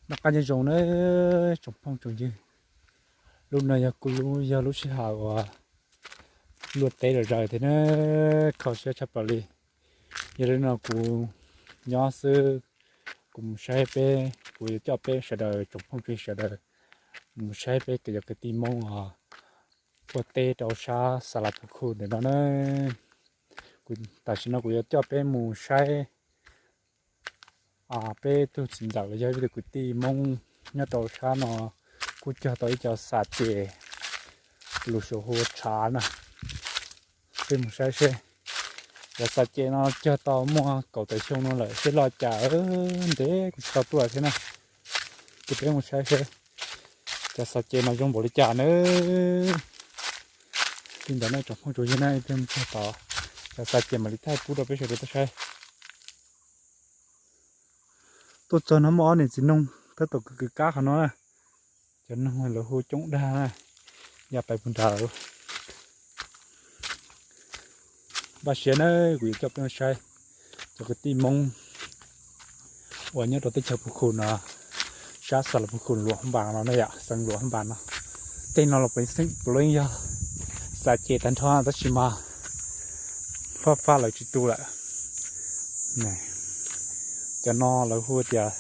Noj qab nyob zoo nawb tsoom phooj tsoom ywg. Lub no yog kuv lub, yog lub sij hawm uas luaj teb lawm zaws thiab na, kho siab tshaj plaws li. Yog li no kuv nyob xwb, kuv mus saib peb, kuv yuav coj peb sawv daws tsoom phooj ywg sawv daws mus saib peb cov kwv tij Hmoob os, ua teb rau sab Xas Las Pus Khu ntawm no na. Tam sim no kuv yuav coj peb mus saib peb tug txiv ntxawm los yog peb tug kwv tij Hmoob nyob rau sab no kuj cog tau ib co xas ces lus suav hu ua tshav na. Peb mus saib seb cov xas ces no cog tau muaj kaum tawm xyoo no lawm seb loj cas, ntev kuv tsis tau tuaj thiab na. Ces peb mus saib seb cov xas ces no zoo npaum li cas nawb. Li ntawd nej tsoom phooj tsoom ywg na, peb mus txog tod cov xas ces mam li thaij pub rau peb sawv daws tau saib. Tuaj txog no muaj ob niam txiv noog tab tom kwv kwv kab qhov no na. Cov noog lawv hu coob dag na, ya pais puag nrad. Npaj siab na, kuv yuav coj peb mus saib cov kwv tij Hmoob uas nyob rau teb chaws Pus Khu no, sab Xas Las Pus Khu Luam Hab Npas no na yom, xeev Luam Hab Npas no. Tej no los puav leej yog xas ces tag nrho tab sis mas fab fab lawv tsis tu lawm. Cov no lawv hu tias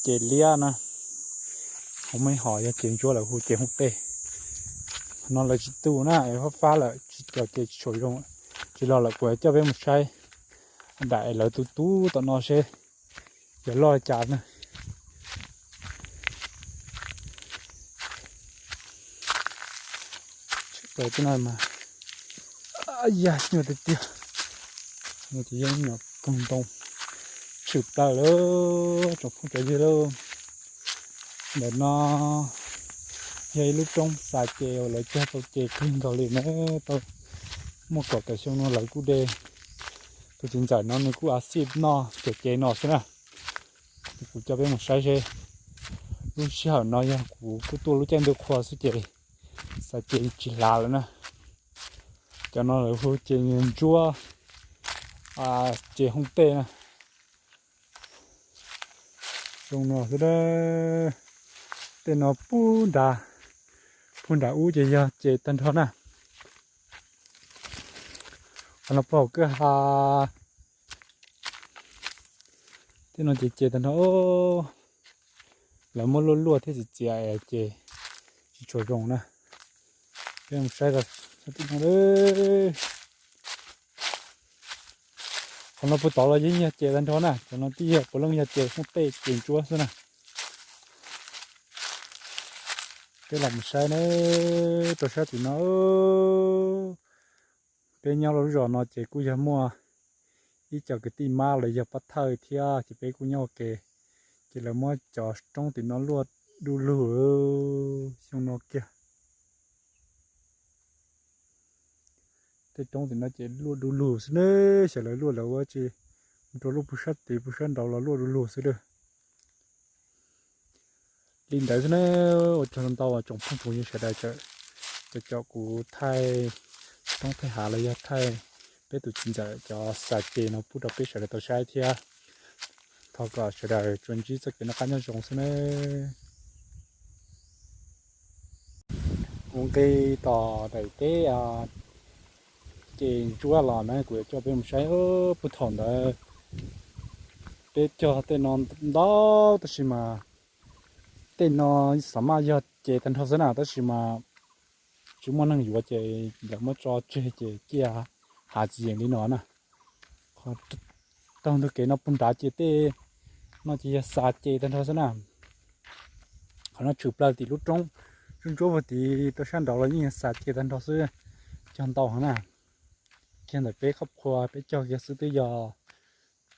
ces liab na, hos muaj ib hom yog ces ntsuab lawv hu ces hooj tej. No lawv tsis tu na, fab fab lawm tsis, cov ces tsis tshua zoo, tsis los lawm kuv coj peb mus saib daim lawv tu tu tom no seb yog loj li cas na. Tsis plaws tej no mas, ya nyuaj tiag tiag, no ces yog nyuam koog ntoo tshwm plaws lawm tsoom phooj tsoom ywg lauj. Ntawm no yog ib lub roob xas ces uas lawv cog tau ces kawg nkaus li na, tau muaj kaum tawm xyoo no lawv kuj de. Tus txiv ntxawm no nws kuj a xij noj cov ces no xwb na. Kuv coj peb mus saib seb, lub sij hawm no yog kuv kuj tuaj lub caij ntuj qhua xwb ces xas ces tsis hlav lawm na. Cov no lawv hu ces ntsuab, ces hooj tej na. Zoo no xwb, tej no puag nrad, puag nram ub ces yog ces tag nrho na. Qhov no puag hauv kwj ha, tej no ces ces tag nrho. Lawv muab luaj luaj thiab txias txias ces tsis tshua zoo na. Peb mus saib, qhov no puag tod los yeej yog ces tag nrho na, cov no twb yog puav leej yog ces hooj tej ces ntsuab xwb na. Peb los mus saib na, rau sab tim no. Peb nyob lub zos no ces kuj yog muaj ib co kwv tij mab los yog pab thawj thiab ces peb kuj nyob ua ke, ces lawv muab cov roob tim no luaj du lug xyoo no kiag. Tej roob tim no ces luaj du lug xwb na, xyov lawv luaj lawv ua tsi, mus rau lub puag sab tid puag sab nraud los luaj du lug xwb a. Li ntawd xwb na, ua tsaug ntau tsoom phooj tsoom ywg sawv daws, cov, cov kuv thaij roob thaij hav los yog thaij peb tus txiv ntxawm cov xav ces no pub rau peb sawv daws tau saib thiab. Thov kom sawv daws tsuas ntsib txoj kev noj qab nyob zoo xwb na. Kuv nqis tom daim teb ces ntsuab los na, kuv yuav coj peb mus saib puag thaum ntawd peb cog tej no ntau tab sis mas tej no xav maj yog ces tag nrho xwb na, tab sis mas tsis muaj neeg yuav ces lawv muab tso tseg ces ciaj hav tsis yeem li no na. Qhov taug ntug kev no puag nrad ces tej no ces yog xav ces tag nrho xwb na. Qhov no tshwm plaws tim lub roob ntsuab ntsuab puag tid rau sab nraud los yeej yog xav ces tag nrho xwb, cog ntau heev na. Kiag ntawm peb qhov qhua peb cog kiag xwb twb yog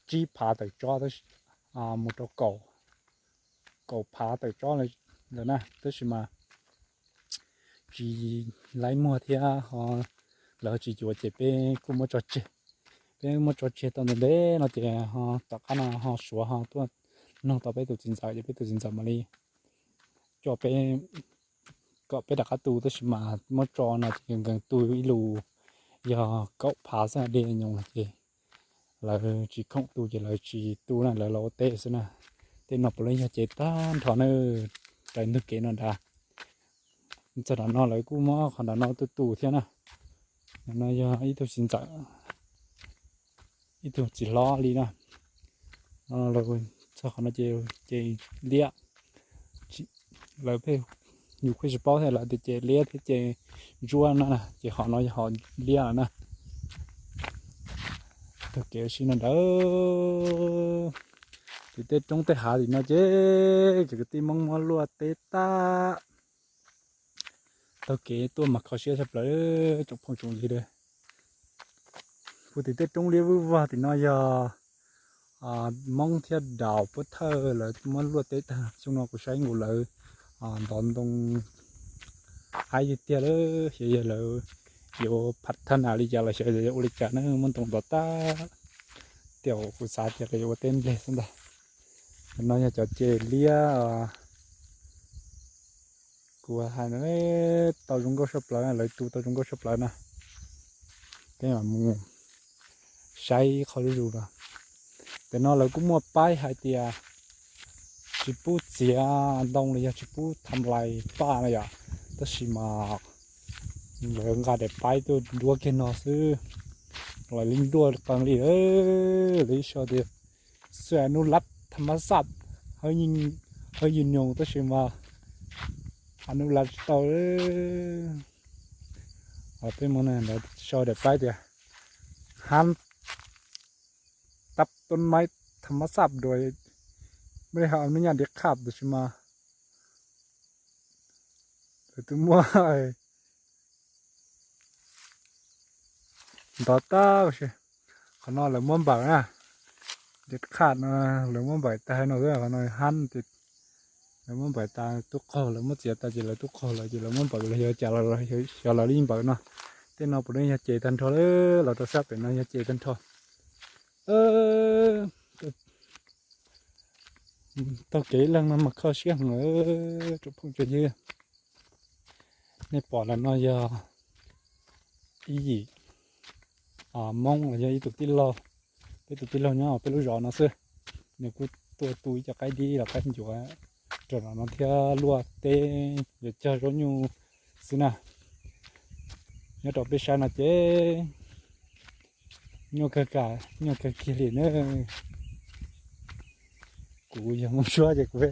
tsib phav tawm tsob mus rau kaum, kaum phav tawm tsob lawm na, tab sis mas tsis laib muag thiab ho lawv tsis yuav ces peb kuj muab tso tseg. Peb muab tso tseg tau ntev ntev no ces ho tom qab no ho Suav ho tuaj nug tau peb tus txiv ntxawm ces peb tus txiv ntxawm mam li coj peb, kom peb rov qab tu, tab sis mas muab tso no ces nkees tu ib lus yog kaum phav xwb, dej nyoos ces lawv tsis khoom tu ces lawv tsis tu na, lawv los ua teb xwb na. Tej no puav leej yog ces tag nrho na, raws ntug kev no nrad. Txog nram no lawv kuj muab qhov nram no tu tu thiab na. Nram no yog ib tug txiv ntxawm, ib tug txiv hlob li na. Txog qhov no ces ces liab, lawv pheej, yus pheej tsis paub thiab, lawv tias ces liab thiab ces ntsuab no na, ces qhov no yog qhov liab lawm na. Tag kev ua si no nrad, tim tej roob tej hav tim no ces kwv tij Hmoob muab luaj teb tag. Taug kev tuaj mas kho siab tshaj plaws tsoom phooj tsoom ywg. Kuv tim tej roob liab vwj vog tim no yog Hmoob thiab Daus Pub Thawj lawv muab luaj teb tag. Xyoo no kuv saib nkaus lawv ntov ntoo haib tiag tiag lawm, xyov yog lawv yuav phat thab nas li cas los xyov yog ua li cas na, muab ntoo ntov tag. Tiam kuv xav tias lawv yuav ua teb nplej xwb ntag. No yog cov ces liab kuv hais no, tau zoo nkauj tshaj plaws, lawv tu tau zoo nkauj tshaj plaws na. Peb mam mus saib qhov zuj zus no. Tam no lawv kuj muaj paib hais tias tsis pub txiav ntoo los yog tsis pub tham lais paj no yom, tab sis mas lawv nqa daim paib tuaj nruab kiag no xwb, los li nruab qees li. Lawv sau tias xwm anub lab tham mas xaj, hawb yus nyoos tab sis mas anub lab tsis tau. Peb mus na, lawv sau daim paib tias hab tab tub maib tham mas xaj dua, muaj li hab nub nyaj diav qhaj tab sis mas lawv twb muab ntov tag. Qhov no lawv muab npawm na, diav qhaj no lawv muab npawm tag no xwb, qhov no hab ces lawv muab npawm tas tub qaug, lawv muab txiav tas ces lawv tub qaug lawm ces lawv muab npawm los yog cas los xyov lawv li npawm no. Tej no puav leej yog ces tag nrho lawm, los rau sab pem no yog ces tag nrho. Taug kev ib leeg no mas kho siab heev tsoom phooj tsoom ywg. Nej pom ntawm no yog ib yim Hmoob los yog ib tug tij laug, peb tus tij laug nyob peb lub zos no xwb. Nws kuj tuaj tu ib co qaib dib los qaib ncuav rau no thiab luaj teb yuav cog zaub nyuj xwb na. Nyob rau peb sab no ces nyuaj kawg, nyuaj kawg kiag li na. Kuv yog Moob Ntsuab ces kuv,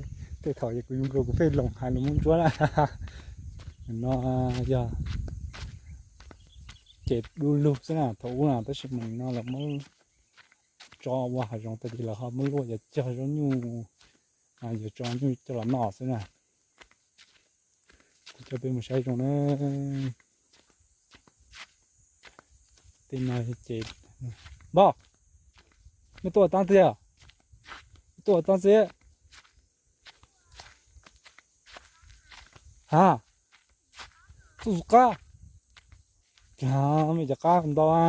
tej thaum ces kuv zoo nkaus kuv pheej loos hais lus Moob Ntsuab na. No yog ces du lug xwb na, thaum ub na, tab sis mas no lawv muab tso ua hav zoov tas ces lawv ho muab luaj yuav cog zaub nyuj, yuav tso nyuj coj los noj xwb na. Kuv coj peb mus saib zoo na. Tej no ces, npawg, mej tuaj taab txiv, mej tuaj taab txiv. Ha, txuj qab, mej cov qab ntau a,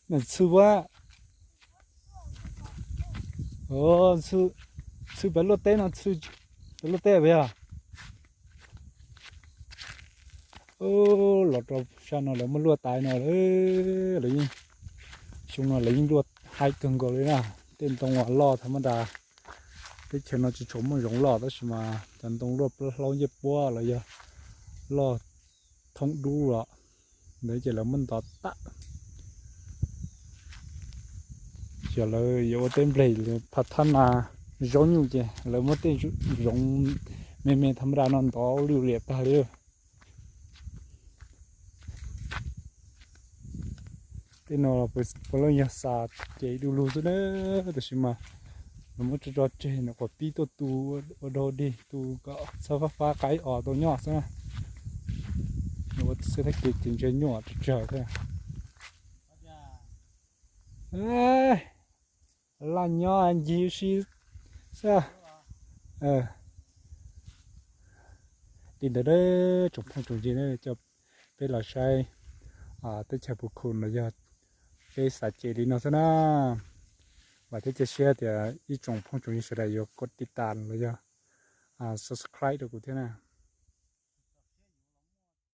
mej txhw a. Txhw pem luaj teb no, pem luaj teb puas yog? Los rau sab no lawv muab luaj tas no lawm, xyoo no lawv yeej luaj haib kawg nkaus li na. Tej ntoo loj thaum mab das, teb chaws no tsis tshua muaj zoov loj tab sis mas cov ntoo luaj plaub hlaub ncej puab los yog loj thoob dub los ntawd ces lawv muab ntov tag. Xyov lawv yuav ua teb nplej, phav thab nas, zaub nyuj ces lawv muab tej zoov me me thaum mab das no ntov lwj liam tag li. Tej no puav leej yog xav ces du lug xwb na, tab sis mas lawv muab tso tso tseg, nws quav pib tuaj tu ua dog dig tu kom txhob fab fab qaib os tau nyob xwb na. Ua xwb thab kev ces ntshe nyuaj tsawg tsawg thiab. Laj nyob ncig ua si xwb. Li ntawd tsoom phooj tsoom ywg, coj peb los saib teb chaws Phu Khu los yog peb xav ces li no xwb na. Vam thiab cia siab tias ib tsoom phooj tsoom ywg sawv daws yuav kov tiv tas los yog subscribe rau kuv thiab na.